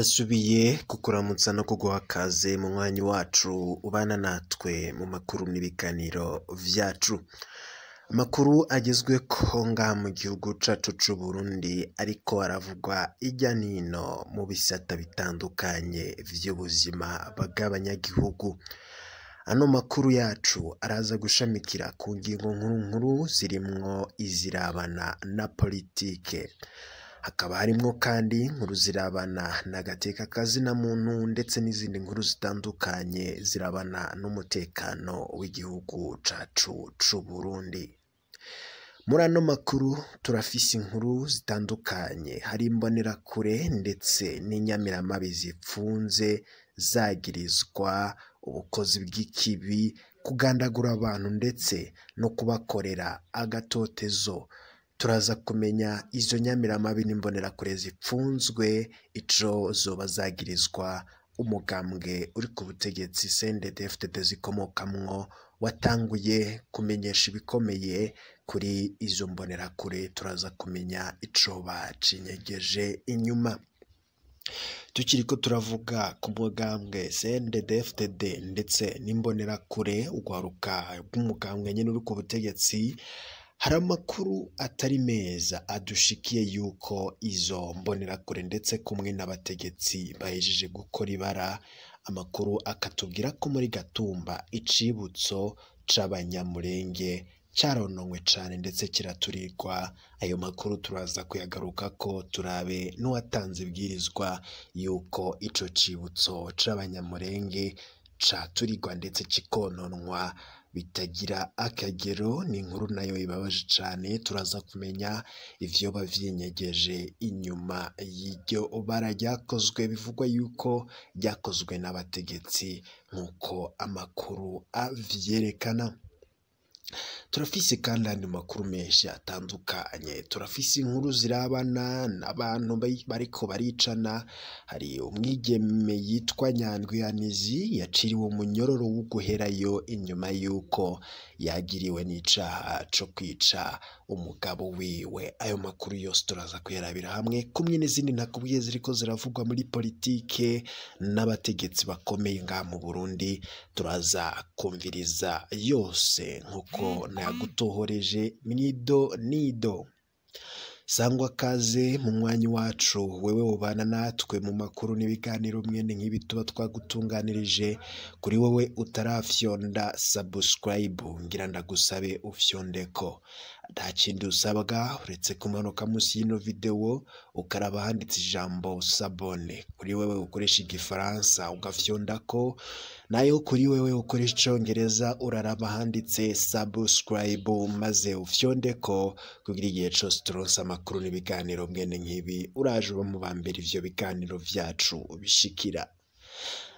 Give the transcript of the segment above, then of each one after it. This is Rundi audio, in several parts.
Ndasubiye kukuramutsa no kuguha kaze mu mwanya wacu ubana natwe mu makuru n'ibiganiro vyacu. Amakuru agezweko ngaha mu gihugu cacu c'Uburundi ariko aravugwa irya nino mu bisata bitandukanye vy'ubuzima bw'abanyagihugu. Ano makuru yacu araza gushamikira ku ngingo nkuru nkuru zirimwo izirabana na politike. Hakaba harimwo kandi inkuru zirabana n'agateka kazina muntu ndetse n'izindi nkuru zitandukanye zirabana n'umutekano w'igihugu cacu c'Uburundi. Muri ano makuru turafise inkuru zitandukanye, hari imbonerakure ndetse n'inyamiramabi zipfunze zagirizwa ubukozi bw'ikibi, kugandagura abantu ndetse no kubakorera agatotezo. Turaza kumenya izo nyamiramabi n'imbonerakure zipfunzwe ico zoba zagirizwa umugambwe uri ku butegetsi CNDD-FDD zikomokamwo watanguye kumenyesha ibikomeye kuri izo mbonerakure. Turaza kumenya ico bacinyegeje inyuma. Tukiriko turavuga ku mugambwe CNDD-FDD ndetse n'imbonerakure, urwaruka rw'umugambwe nyene uri ku butegetsi, hari amakuru atari meza adushikiye yuko izo mbonerakure ndetse kumwe n'abategetsi bahejeje gukora ibara. Amakuru akatubwira ko muri Gatumba icibutso c'abanyamurenge carononwe cane ndetse kiraturirwa. Ayo makuru turaza kuyagarukako turabe n'uwatanze ibwirizwa yuko ico cibutso c'abanyamurenge caturirwa ndetse kikononwa bitagira akagero. Ni inkuru nayo ibabaje cane, turaza kumenya ivyoba vyinyegeje inyuma y'iryo bara ryakozwe, bivugwa yuko ryakozwe n'abategetsi nk'uko amakuru avyerekana. Turafise kandi andi makuru menshi atandukanye, turafise inkuru zirabana n'abantu bariko baricana. Hari umwigeme yitwa Nyandwi Anizi yaciriwe umunyororo wo guherayo inyuma yuko yagiriwe n'icaha co kwica umugabo wiwe. Ayo makuru yose turaza kuyarabira hamwe kumwe n'izindi ntakubwiye ziriko ziravugwa muri politike n'abategetsi bakomeye ngaha mu Burundi. Turaza kumviriza yose nkuko nayagutohoreje mwido nido. Sangwa kaze mu mwanya wacu, wewe ubana natwe mu makuru n'ibiganiro mwene nk'ibi tuba twagutunganirije. Kuri wowe utarafyonda subscribe, ngira ndagusabe ufyondeko. Nta kindi usabwa uretse kumanuka munsi y'ino video ukaraba handitse ijambo s'abonner. Kuri wewe ukoresha igifaransa ugafyondako, nayo kuri wewe ukoresha icongereza uraraba handitse subscribe maze ufyondeko, kugira igihe cose turonse amakuru n'ibiganiro mwene nk'ibi uraje uba mu bambere ivyo biganiro vyacu bishikira.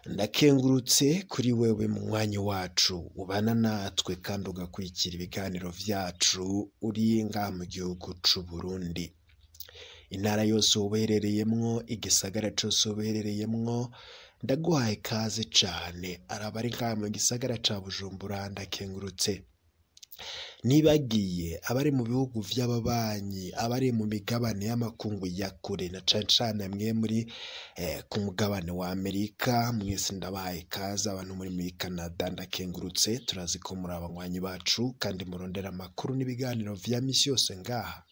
Ndakengurutse kuri wewe mu mwanya wacu ubana natwe kandi ugakurikira ibiganiro vyacu uri ngaha mu gihugu c'Uburundi. Intara yose uba uherereyemwo, igisagara cose uba uherereyemwo, ndaguhaye ikaze cane. Araba ari ngaha mu gisagara ca Bujumbura ndakengurutse. Nibagiye abari mu bihugu vy'ababanyi, abari mu migabane y'amakungu ya kure na cane cane mwe muri ku mugabane wa Amerika, mwese ndabahaye ikaze. Abantu muri Canada ndakengurutse, turazi ko muri abanywanyi bacu kandi murondera amakuru n'ibiganiro vya misi yose ngaha.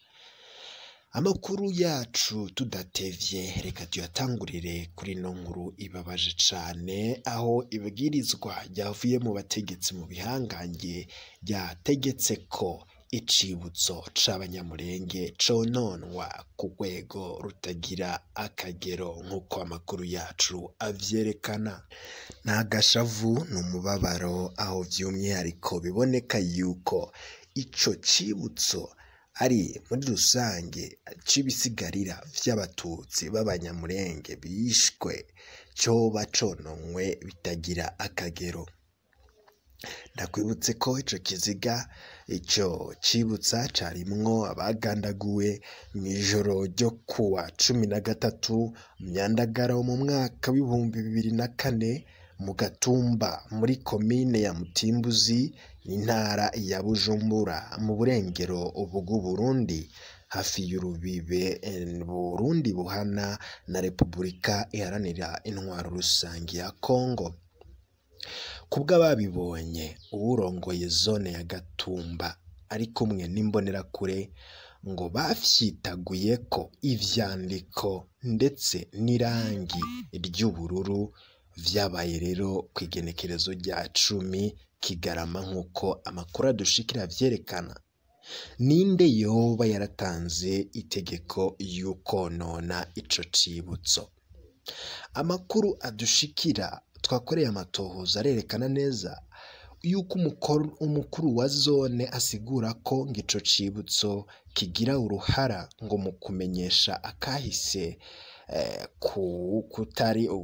Amakuru yacu tudatevye reka tuyatangurire kuri ino nkuru ibabaje cane, aho ibwirizwa ryavuye mu bategetsi mu bihangange ryategetse ko icibutso c'abanyamurenge cononwa ku rwego rutagira akagero nk'uko amakuru yacu avyerekana. Nta gashavu n'umubabaro aho vy'umwihariko biboneka yuko ico cibutso ari muri rusange c'ibisigarira vy'abatutsi b'abanyamurenge bishwe coba cononwe bitagira akagero. Ndakwibutse ko ico kiziga, ico cibutsa carimwo abagandaguwe mw'ijoro ryo kuwa 13 Myandagaro mu mwaka w'2004 mu Gatumba muri komine ya Mutimbuzi, intara ya Bujumbura mu burengero bw'Uburundi. hafi y'urubibe Burundi buhana na Repubulika Iharanira Intwaro Rusangi ya Kongo. Kubw'ababibonye, uwurongoye zone ya Gatumba ari kumwe n'imbonerakure ngo bafyitaguye ko ivyandiko ndetse n'irangi ry'ubururu vyabaye rero kw'igenekerezo rya 10 Kigarama nk'uko amakuru adushikira vyerekana. Ninde yoba yaratanze itegeko y'ukonona ico cibutso? Amakuru adushikira twakoreye amatohoza arerekana neza yuko umukuru wa zone asigura ko ngo ico cibutso kigira uruhara ngo mu kumenyesha akahise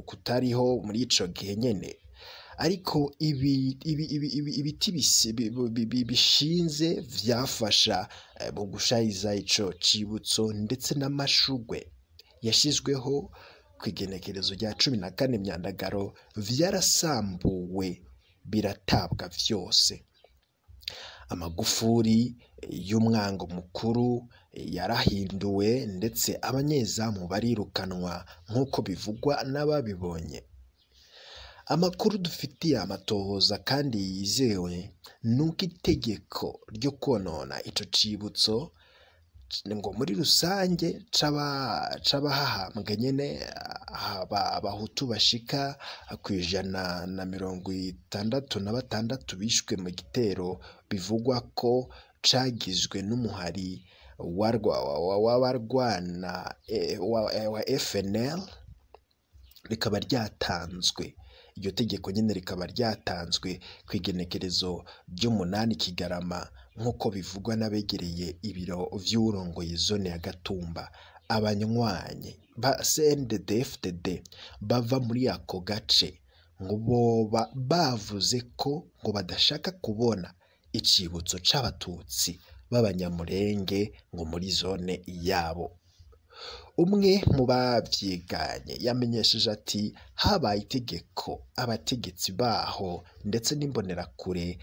kutariho muri ico gihe nyene, ariko ibiti bishinze vyafasha mu gushariza ico cibutso ndetse n'amashugwe yashizweho kw'igenekerezo rya 14 Myandagaro vyarasambuwe biratabwa vyose. Amagufuri y'umwango mukuru yarahinduwe ndetse abanyezamu barirukanwa nk'uko bivugwa n'ababibonye. Amakuru dufitiye amatohoza kandi yizewe nuko itegeko ryo konona ico cibutso ngo muri rusange c'abahahambwe nyene abahutu bashika 166 bishwe mu gitero bivugwa ko cagizwe n'umuhari w'abarwana wa FNL, rikaba ryatanzwe. Iryo tegeko nyene rikaba ryatanzwe kw'igenekerezo ry'umunani Kigarama nk'uko bivugwa n'abegereye ibiro vy'uwurongoye zone ya Gatumba. Abanywanyi ba CNDD-FDD bava muri ako gace ngo boba bavuze ko ngo badashaka kubona icibutso c'abatutsi b'abanyamurenge ngo muri zone yabo. Umwe mu bavyiganye yamenyesheje ati habaye itegeko abategetsi baho ndetse n'imbonerakure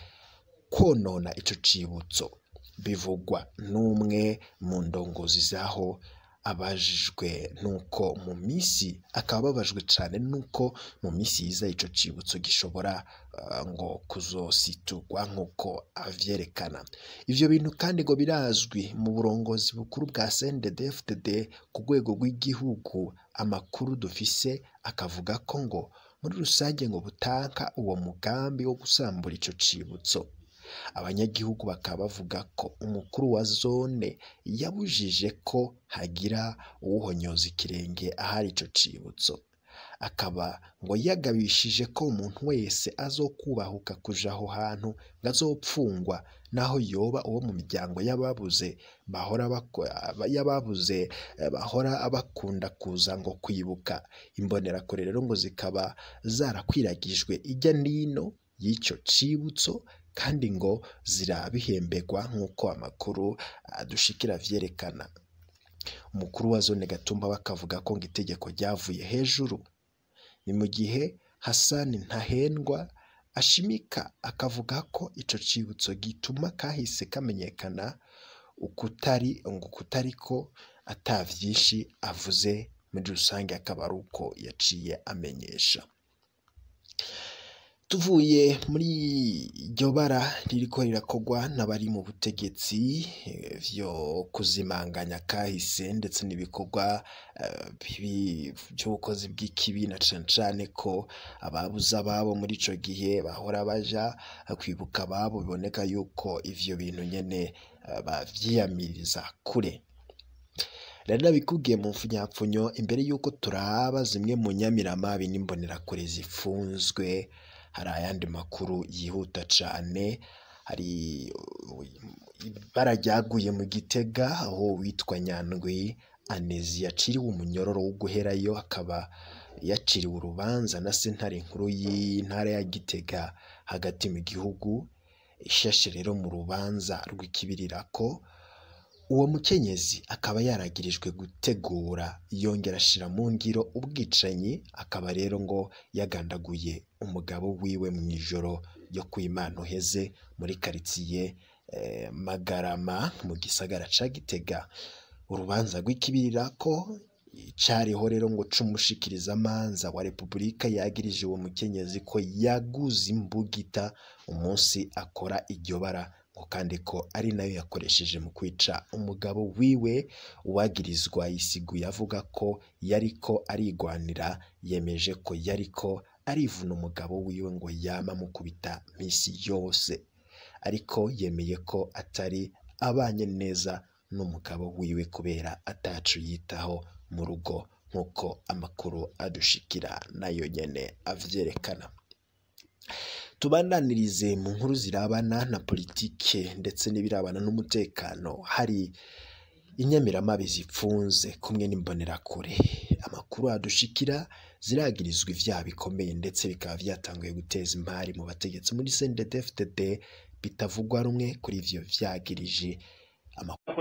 konona ico cibutso, bivugwa n'umwe mu ndongozi zaho abajijwe nuko mu misi akaba ababajwe cane nuko mu misi yiza ico cibutso gishobora ngo kuzositurwa nkuko avyerekana. Ivyo bintu kandi ngo birazwi mu burongozi bukuru bwa CNDD-FDD ku rwego rw'igihugu. Amakuru dufise akavuga ko ngo muri rusange ngo butanka uwo mugambi wo gusambura ico cibutso. Abanyagihugu bakaba bavuga ko umukuru wa zone yabujije ko hagira uwuhonyoza ikirenge ahari ico cibutso, akaba ngo yagabishije ko umuntu wese azokubahuka kuja aho hantu ngo azopfungwa, naho yoba uwo mu miryango y'ababuze bahora bakunda kuza ngo kwibuka. Imbonerakure rero ngo zikaba zarakwiragijwe ijya nino y'ico cibutso kandi ngo zirabihembegwa nk'uko amakuru adushikira vyerekana. Umukuru wa zone Gatumba bakavuga ko ngo itegeko ryavuye hejuru. Ni mu gihe Hassan Ntahendwa ashimika akavuga ko ico cibutso gituma kahise kamenyekana ukutari ngo kutariko ata vyinshi avuze muri rusange, akaba ari uko yaciye amenyesha. Tuvuye muri iryo bara ririko rirakogwa n'abari mu butegetsi vyo kuzimanganya kahise ndetse n'ibikorwa by'ubukozi bw'ikibi, na cane cane ko ababuze ababo muri ico gihe bahora baja kwibuka ababo, biboneka yuko ivyo bintu nyene bavyiyamiriza kure. Rero nabikubwiye mu mfunyapfunyo imbere yuko turaba zimwe mu nyamiramabi n'imbonerakure zifunzwe, hari ayandi makuru yihuta cane. Hari ibara ryaguye mu Gitega aho witwa Nyandwi Anezi yaciriwe umunyororo wo guherayo, akaba yaciriwe urubanza na sentare nkuru y'intara ya Gitega hagati mu gihugu. Ishashe rero mu rubanza rw'ikibirirako, uwo mukenyezi akaba yaragirijwe gutegura yongera ashira mu ngiro ubwicanyi, akaba rero ngo yagandaguye umugabo wiwe mw'ijoro ryo kw'Imana uheze muri karitsiye Magarama mu gisagara ca Gitega. Urubanza rw'ikibirirako cariho rero ngo c'umushikirizamanza wa Repubulika yagirije uwo mukenyezi ko yaguze imbugita umunsi akora iryo bara, ngo kandi ko ari nayo yakoresheje mu kwica umugabo wiwe. Uwagirizwa yisiguye avuga ko yariko arigwanira, yemeje ko yariko arivuna umugabo wiwe ngo yama mukubita misi yose, ariko yemeye ko atari abanye neza n'umugabo wiwe kubera atacu yitaho mu rugo, nk'uko amakuru adushikira nayo nyene avyerekana. Tubandanirize mu nkuru zirabana na politike ndetse n'ibirabana n'umutekano. Hari inyamiramabi zipfunze kumwe n'imbonerakure. Amakuru adushikira ziragirizwa ivyaha bikomeye ndetse bikaba vyatanguye guteza impari mu bategetsi muri CNDD-FDD bitavugwa rumwe kuri ivyo vyagirije.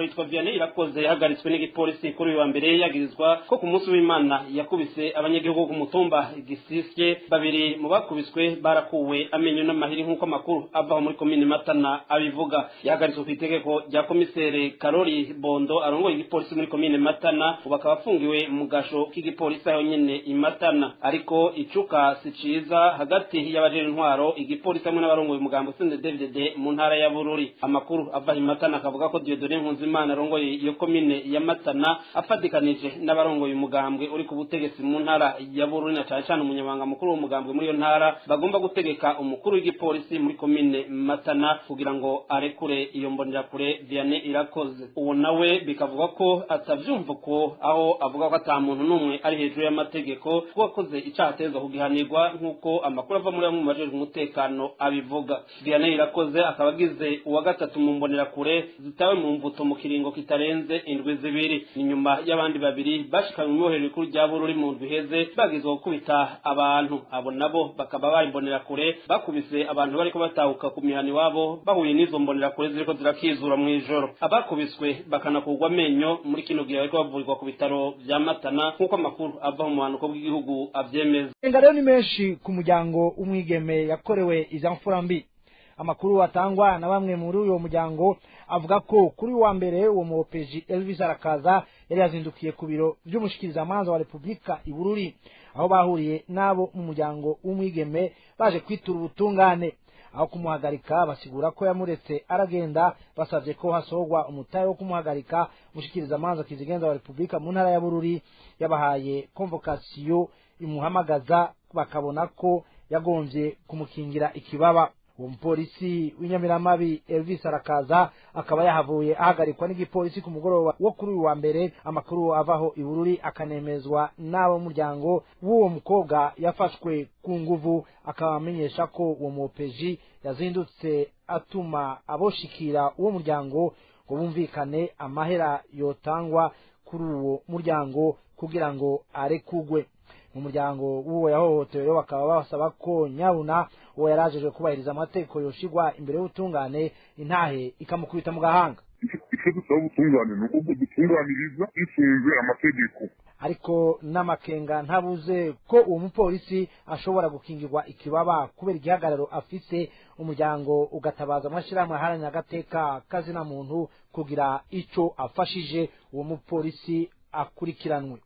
Yitwa Vianney Irakoze yahagaritswe n'igipolisi kuri uyu wa mbere, yagirizwa ko ku munsi w'Imana yakubise abanyagihugu ku mutumba Gisisye. Babiri mu bakubiswe barakuwe amenyo n'amahiri, nk'uko amakuru avaho muri komine Matana abivuga. Yahagaritswe ku itegeko rya komisere Karori Bondo arongoye igipolisi muri komine Matana, ubu akaba afungiwe mu gasho k'igipolisi aho nyene i Matana. Ariko icuka si ciza hagati y'abajejwe intwaro, igipolisi hamwe n'abarongoye umugambo CNDD-FDD mu ntara ya Bururi. Amakuru ava i Matana akavuga ko Dieudonne Nkunzimana arongoye iyo komine ya Matana afatikanije n'abarongoye umugambwe uri ku butegetsi mu ntara ya Bururi, na cane cane umunyamabanga mukuru w'umugambwe muri iyo ntara, bagomba gutegeka umukuru w'igipolisi muri komine Matana kugira ngo arekure iyo mbonerakure Vianney Irakoze. Uwo nawe bikavuga ko atavyumva ko, aho avuga ko ata muntu n'umwe ari hejuru y'amategeko, ko wakoze icaha ategerezwa kugihanirwa, nk'uko amakuru ava muri bamwe mu bajejwe umutekano abivuga. Vianney Irakoze akaba agize uwa gatatu mu mbonerakure zitawe mu mvuto mu kiringo kitarenze indwi 2, ni nyuma y'abandi babiri bashikanywe mw'ibohero rikuru rya Bururi mu ndwi iheze bagizwe gukubita abantu. Abo nabo bakaba bari imbonerakure bakubise abantu bariko batahuka ku mihana iwabo, bahuye n'izo mbonerakure ziriko zirakizura mw'ijoro. Abakubiswe bakanakurwa amenyo muri kino gihe bariko bavurirwa ku bitaro vya Matana, nk'uko amakuru ava mu buhanuko bw'igihugu avyemeza. Enga rero ni menshi ku muryango w'umwigeme yakorewe iza mfura mbi. Amakuru atangwa na bamwe muri uyo muryango avuga ko kuri wa mbere uwo muopeji Elvis Arakaza yari yazindukiye ku biro vy'umushikirizamanza wa Republika i Bururi, aho bahuriye nabo mu muryango w'umwigeme baje kwitura ubutungane. Aho kumuhagarika basigura ko yamuretse aragenda, basavye ko hasohorwa umutahe wo kumuhagarika. Umushikirizamanza kizigenza wa Republika mu ntara ya Bururi yabahaye convocation imuhamagaza, bakabona ko yagomvye kumukingira ikibaba. Uwo mupolisi w'inyamiramabi Elvis Arakaza akaba yahavuye ahagarikwa n'igipolisi ku mugoroba wo kuri uyu wa mbere. Amakuru avaho i Bururi akanemezwa n'abo muryango w'uwo mukobwa yafashwe ku nguvu, akaba amenyesha ko uwo muopeji yazindutse atuma aboshikira uwo muryango ngo bumvikane amahera yotangwa kuri uwo muryango kugira ngo arekugwe. Mu muryango w'uwo yahohotewe bakaba basaba ko nyabuna uwo yarajeje kubahiriza amategeko yoshigwa imbere y'ubutungane, intahe ikamukubita mu gahanga. Icyo dusaba ubutungane ni uko dutunganiriza bisunze amategeko. Ariko n'amakenga ntabuze ko uwo mupolisi ashobora gukingirwa ikibaba kubera igihagararo afise, umuryango ugatabaza amashirahamwe aharanira agateka kazina muntu kugira ico afashije uwo mupolisi akurikiranwe.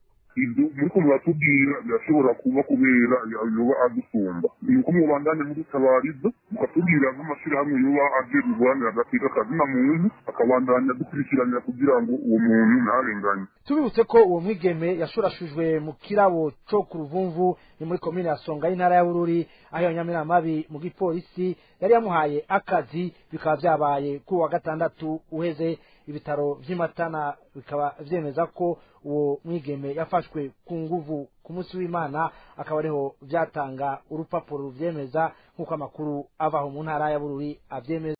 Ibyo muriko muratubwira birashobora kuba kubera yoba adusumba, ni uko mubandanya mudutabariza mukatubwira nk'amashirahamwe yoba ajejwe guharanira agateka kazina muntu akabandanya dukurikiranira kugira ngo uwo muntu ntarenganye. Tubibutse ko uwo mwigeme yashurashujwe mu kirabo co ku Ruvumvu, ni muri komine ya Songa y'intara ya Bururi, aho Nyamiramabi mu gipolisi yari yamuhaye akazi, bikaba vyabaye kuri wa gatandatu uheze. Ibitaro vy'Imatana bikaba vyemeza ko uwo mwigeme yafashwe ku nguvu ku munsi w'Imana, akaba ariho vyatanga urupapuro ruvyemeza, nk'uko amakuru avaho mu ntara ya Bururi avyemeza.